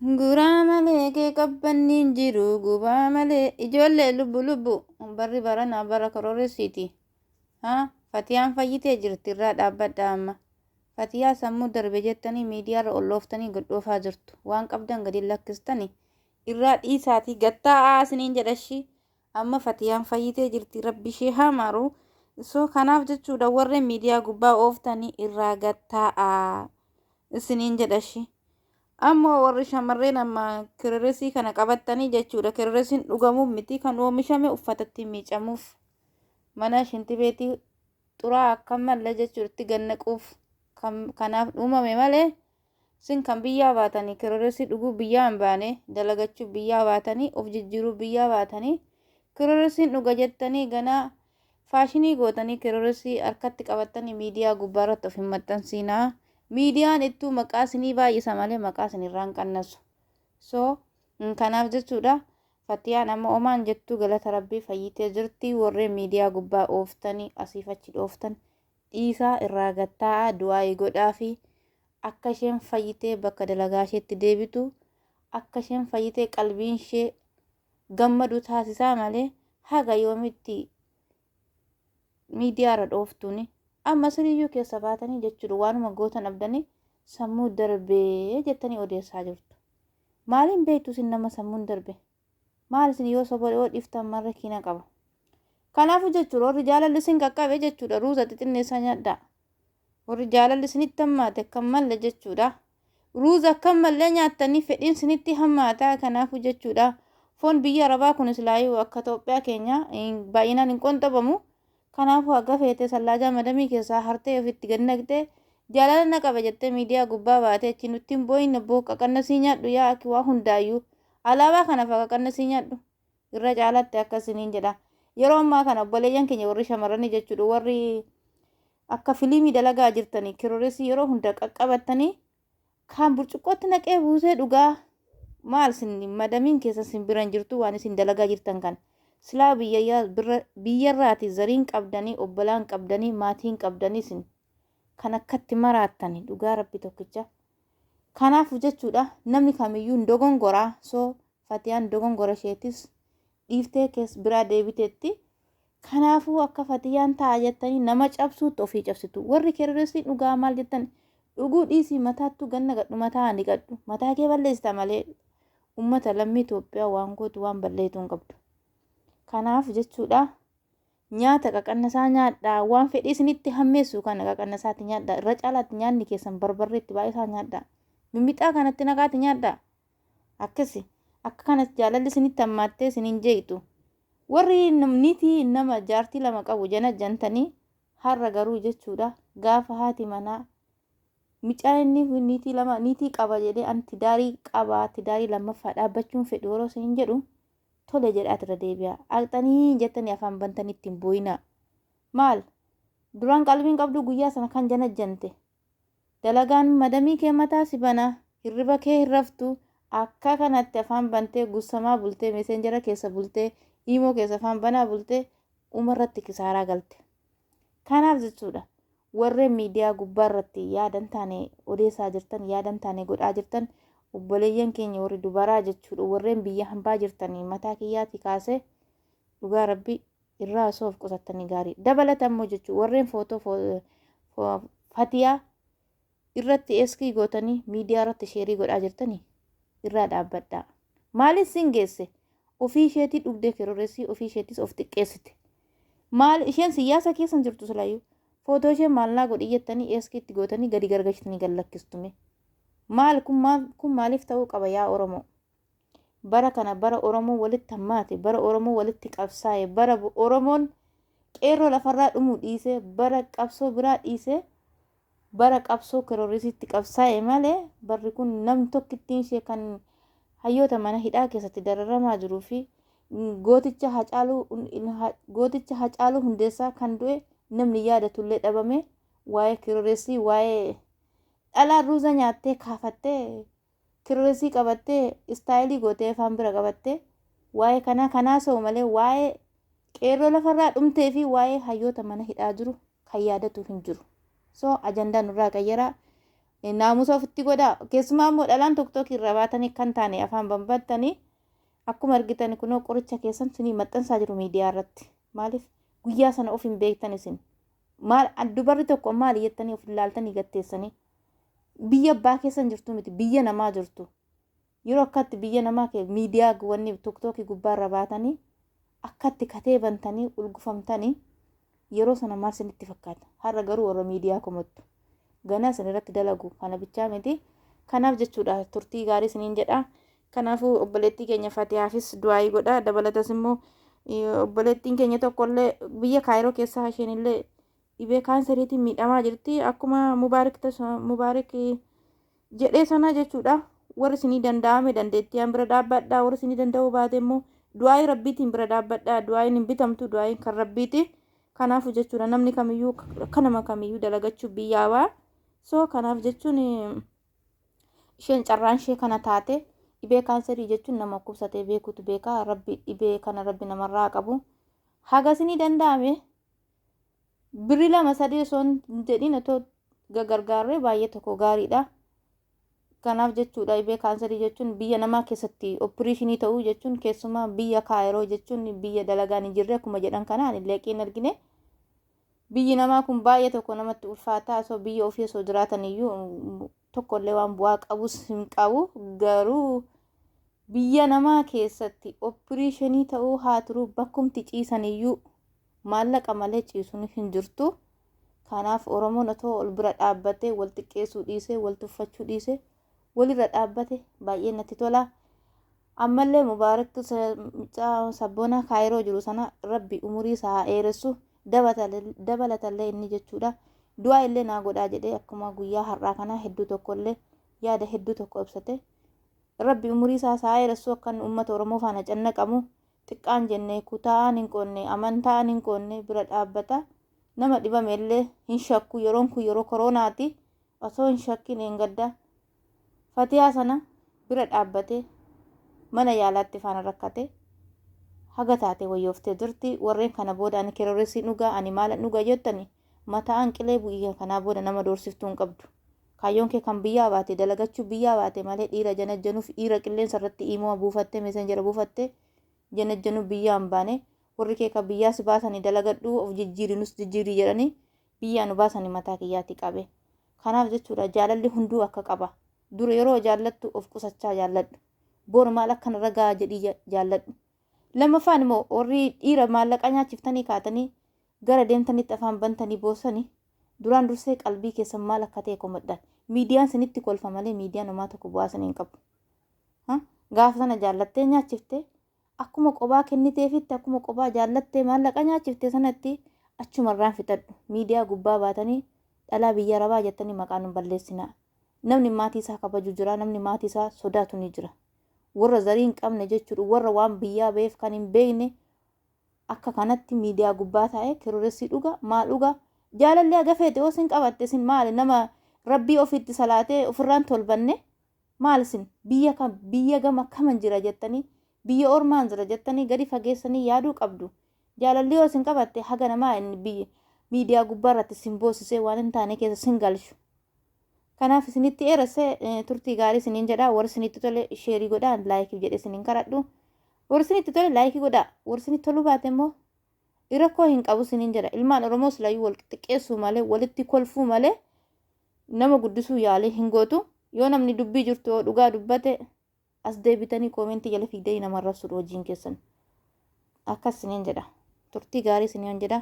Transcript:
Guraa malee kee qabbanni hin jiru gubaa malee ijoollee lubbu lubbu barri baranaa bara kororesiiti. Haa Fatiyaan fayyitee jirti irraa dhaabbadha amma. Fatiyaa sammuu darbe jettanii miidiyaarra ollooftanii godhoofaa jirtu. Waan qabdan gadi lakkistani irraa dhiisaatii gattaa'aa isiniin jedhashi. Amma Fatiyaan fayyitee jirti rabbi ishee haa maaru. So kanaaf jechuudha warreen miidiyaa gubbaa ooftanii irraa gattaa'aa isiniin jedhashi. Ammoo warri shamarreen amma kireresii kana qabattanii jechuudha. Kireresiin dhugamuuf miti kan oomishame uffatatti miicamuuf mana shintibeetii xuraa akka malle jechuudha itti gannaquuf kanaaf uumame malee sin kan biyyaa baatanii kireresii dhuguu biyyaa hin baane dalagachuu biyyaa baatanii of jijjiiruu biyyaa baatanii kireresiin dhuga jettanii ganaa faashinii gootanii kireresii harkatti qabattanii miidiyaa gubbaarratti of hin maxxansiinaa. Miidiyaan ittuu maqaa isinii baay'isa malee maqaa isinirraa hin qannasu. So kanaaf jechuudha Fatiyaan amma omaan jettuu galata rabbii fayyitee jirti warreen miidiyaa gubbaa ooftanii asiif achi dhooftan dhiisaa irraa gattaa'aa du'aa'ii godhaafi akka isheen fayyitee bakka dalagaa isheetti deebitu akka isheen fayyitee qalbiin ishee gammadu taasisaa malee haga yoomitti miidiyaarra dhooftuuni amma siriyyuu keessa baatanii jechuudha waanuma gootan dhabdanii sammuu darbee jettanii odeessaa jirtu. Maaliin beektu isin nama sammuun darbe? Maal isin yoo soba yoo dhiftan marra kiina qaba. Kanaafuu jechuudha warri jaalalli isin qaqqabe jechuudha ruuza xixinneessaa nyaadhaa. Warri jaalalli isinitti hammaate kan malle jechuudha. Ruuza akka mallee nyaattanii fedhiin isinitti hammaata kanaafuu jechuudha. Foon biyya Arabaa kun silaayyuu akka Itoophiyaa keenya baay'inaan hin qonxabamu. Kanaafuu haga feete sallaajaa madamii keessaa hartee ofitti gad naqxee jaalala na qaba jettee miidiyaa gubbaa baatee achi nutti hin boo'in obbo qaqannasii nyaadhu yaa akki waa hundaayyuu alaabaa kana fa'a qaqannasii nyaadhu. Irra caalaatti akka isiniin jedha. Yeroo ammaa kana obboleeyyan keenya warri shamarranii jechuudha warri akka filiimii dalagaa jirtanii kiroresii yeroo hunda qaqqabattanii kaan burcuqqootti naqee buusee dhugaa maal isin madamiin keessa isin bira hin jirtu waan isin dalagaa jirtan kan silaa biyyarraati zariin qabdanii obbolaan qabdanii maatiin qabdanii isin kan akkatti maraattani dhugaa rabbi tokkicha kanaaf jechuudha namni kamiyyuu hin dogongoraa soo Fatiyaan dogongora isheetis dhiiftee kees biraa deebiteetti. Kanaafuu akka Fatiyaan ta'a jettanii nama cabsuutti ofii cabsitu. Warri kerresii dhugaa maal jettan dhuguu dhiisii mataattuu ganna gadhu mataa dhiqadhu. Mataa kee balleessita malee ummata lammii Itoophiyaa waan gootu waan balleetu hin qabdu. Kanaaf jechuudha nyaata qaqannasaa nyaadhaa waan fedhii isinitti hammeessu kana qaqannasaatti nyaadhaa irra caalaatti nyaanni keessan barbarreetti baay'isaa nyaadhaa. Mimixaa kanatti naqaatti nyaadhaa. Akkasi akka kanas jaalalli isinitti hammaattee isin hin jeeqxu. Warri niitii nama jaartii lama qabu jana jantanii har'a garuu jechuudha gaafa haati manaa micaa inni niitii lama niitii qaba jedhee an tidaarii qaba tidaarii lammaffaa dhaabbachuun fedhu yeroo isin jedhu tole jedhaati irra deebi'a. Aqxanii jettanii afaan bantanii ittiin boo'inaa. Maal duraan qalbiin qabdu guyyaa sana kan jana jante Dalagaan madamii kee mataa si bana, hirriba kee hin raftu, akka kanatti afaan bantee gussamaa bultee meseenjera keessa bultee iimoo keessa afaan banaa bultee umarratti kisaaraa galte. Kanaaf jechuudha warreen miidiyaa gubbaa irratti yaadan taane odeessaa jirtan yaadan taane godhaa jirtan obboleeyyan keenya warri dubaraa jechuudha warreen biyya hambaa jirtanii mataa kiyyaatii kaasee dhugaa rabbii irraa osoo of qusattanii gaarii. Dabalata immoo jechuun warreen footoo fatiyaa irratti eskii gootanii miidiyaa irratti sheerii godhaa jirtanii irraa dhaabbadhaa. Maaliif sin geesse? Ofii isheetii dhugdee keroresii ofii isheetiis of xiqqeessite. Maal isheen siyaasa keessa hin jirtu silayyuu. Footoo ishee maal naa godhi jettanii eskiitti gootanii gadi gargalchitanii gad lakkistume. Maal kun maaliif ta'uu qaba yaa Oromoo? Bara kana bara Oromoon walitti hammaate, bara Oromoon walitti qabsaa'e, bara Oromoon qeerroo lafarraa dhumuu dhiisee, bara qabsoo biraa dhiisee, bara qabsoo keroorisiitti qabsaa'e malee barri kun namni tokkittiin ishee kan hayyoota mana hidhaa keessatti dararamaa jiruu fi gooticha Hacaaluu gooticha Hacaaluu Hundeessaa kan du'e namni yaadatullee dhabame waa'ee kirooresii waa'ee dhalaa ruuza nyaattee kaafattee Kiroresii qabattee istaayilii gootee afaan bira qabattee waa'ee kanaa kanaa sa'u malee waa'ee qeerroo lafarraa dhumtee fi waa'ee hayyoota mana hidhaa jiru kan yaadatu hin jiru. So ajandaa nurraa qayyaraa. Naamusa ofitti godhaa. Keessumaa immoo dhalaan tokko irra baatanii kan taane afaan banbattanii akkuma argitan kunoo qoricha keessan sinii maxxansaa jiru miidiyaa irratti. Maaliif guyyaa sana of hin beektan isin? Maal dubarri tokko maali jettanii of ilaaltanii gatteessanii? Biyya abbaa keessan jirtu miti, biyya namaa jirtu. Yeroo akkatti biyya namaa miidiyaa wanni tiktookii gubbaarra baatanii akkatti katee bantanii ulgufamtanii yeroo sana maal isinitti fakkaata? Har'a garuu warra miidiyaa komattu. Ganaa isin irratti dalagu kana bichaa miti. Kanaaf jechuudha, turtii gaarii isiniin jedha. Kanaafuu obboleettii keenya Fatihaafis du'aayii godha. Dabalatas immoo obboleettiin keenya tokkollee biyya Kaayiroo keessaa isheen illee dhibee kaanseriitiin miidhamaa jirti. Akkuma Mubaarik jedhee sana jechuudha. Warri isinii danda'ame dandeettii bira dhaabbadha. Warri isinii danda'uu baate immoo du'aayii rabbiitiin bira dhaabbadha. Du'aayiin hin bitamtu, du'aayiin kan rabbiiti. Kanaafuu jechuudha, namni kamiyyuu kanama kamiyyuu dalagachuu biyyaa ba'a. So kanaaf jechuun isheen carraan ishee kana taate. Dhibee kaanserii jechuun nama dhukkubsatee beekutu beeka. Rabbi dhibee kana rabbi namarraa qabu. Haga isinii danda'ame birri lama sadii osoo hin jedhin otoo gargaarree baay'ee tokko gaariidha. Kanaaf jechuudha, dhibee kaanserii jechuun biyya namaa keessatti opereeshinii ta'uu jechuun, keessumaa biyya Kaayiroo jechuun biyya dalagaan hin jirre akkuma jedhan kanaan illee qeen argine. Biyyi namaa kun baay'ee tokko namatti ulfaataa. Osoo biyya ofii osoo jiraatan iyyuu tokkollee waan bu'aa qabus hin qabu. Garuu biyya namaa keessatti opereeshinii ta'uu haa turuu, bakkumti ciisan iyyuu maallaqa malee ciisuun hin jirtu. Kanaaf Oromoon otoo ol bira dhaabbatee, wal xiqqeessuu dhiisee, wal tuffachuu dhiisee, walirra dhaabbate baay'ee natti tola. Ammallee Mubaarak sabboona Kaayiroo jiru sana rabbi umurii isaa haa dheeressu. Dabalatallee inni jechuudha. Du'aa illee naa godhaa jedhee akkuma guyyaa har'aa kana hedduu tokkollee yaada hedduu tokko ibsate. Rabbi umurii isaa haa dheeressu, akka inni uummata Oromoo faana cannaqamu xiqqaan jennee kutaa'aan hin qoonne, amantaan hin qoonne bira dhaabbata. Nama dhibame illee hin shakku. Yeroon kun yeroo koroonaati. Osoo hin shakkin eengadda Fatiyaa sana bira dhaabbatee mana yaalaatti faana rakkate. Haga taate wayyooftee jirti. Warreen kana booda ani keroresii dhugaa, ani maala dhuga jettani mataan qilee bu'ii. Kanaa booda nama doorsiftuu hin qabdu. Kaayyoon kee kan biyyaa baate dalagachuu biyyaa baate malee dhiira janajjanuuf, dhiira qilleensa irratti imoo buufattee, messenjera buufattee janajjanuuf biyyaa hin baane. Warri kee kan biyyaa si baasanii dalagadhuu, of jijjiiri, nus jijjiirii jedhanii biyyaa nu baasanii mataa kiyyaatti qabe. Kanaaf jechuudha, jaalalli hunduu akka qaba. Dura yeroo jaallattu of qusachaa jaalladhu. Boru maal akkan ragaa jedhii jaalladhu. Lammaffaan immoo warri dhiira maallaqa nyaachiftanii kaatanii gara deemtanitti afaan bantanii boosanii, duraan dursee qalbii keessan maal akka ta'e komadhaan. Miidiyaan sinitti kolfa malee miidiyaan homaa tokko bu'aa isin hin qabu. Gaafa sana jaallattee nyaachiftee akkuma qobaa kenniteefitti, akkuma qobaa jaallattee maallaqa nyaachifte sanatti achumarraan fixadhu. Miidiyaa gubbaa baatanii dhalaa biyya arabaa jettanii maqaa nu balleessinaa. Namni maatii isaa kabaju jira, namni maatii isaa sodaatu ni jira. Warra zarii hin qabne jechuudha, warra waan biyyaa ba'eef kan hin beekne akka kanatti miidiyaa gubbaa taa'ee kiruressii dhuga, maal dhuga. Jaalalli haga feete yoo isin qabatte, isin maali? Nama rabbii ofiitti salaatee ofirraan tolbanne maal isin? Biyya kam, biyya gama kaman jira jettanii, biyya ormaan jira jettanii gadi fageessanii yaaduu qabdu. Jaalalli yoo isin qabatte haga namaa inni biyya miidiyaa gubbaa irratti isin boosisee waan hin taane keessa isin galchu. Kanaaf isinitti eerase, turtii gaarii isiniin jedha. Warri isinitti tole share godhaa, like jedhe isiniin kadhadhu. Warri isinitti tole like godhaa. Warri isinitti toluu baate immoo rakkoo hin qabu isiniin jedha. Ilmaan Oromoo silayyuu wal xiqqeessuu malee, walitti kolfuu malee nama guddisuu yaalee hin gootu. Yoo namni dubbii jirtu yoo dhugaa dubbate as deebitanii comment jala fiigdanii nama arrabsuudha hojiin keessan. Akkas isiniin jedha. Turtii gaarii isiniin jedha.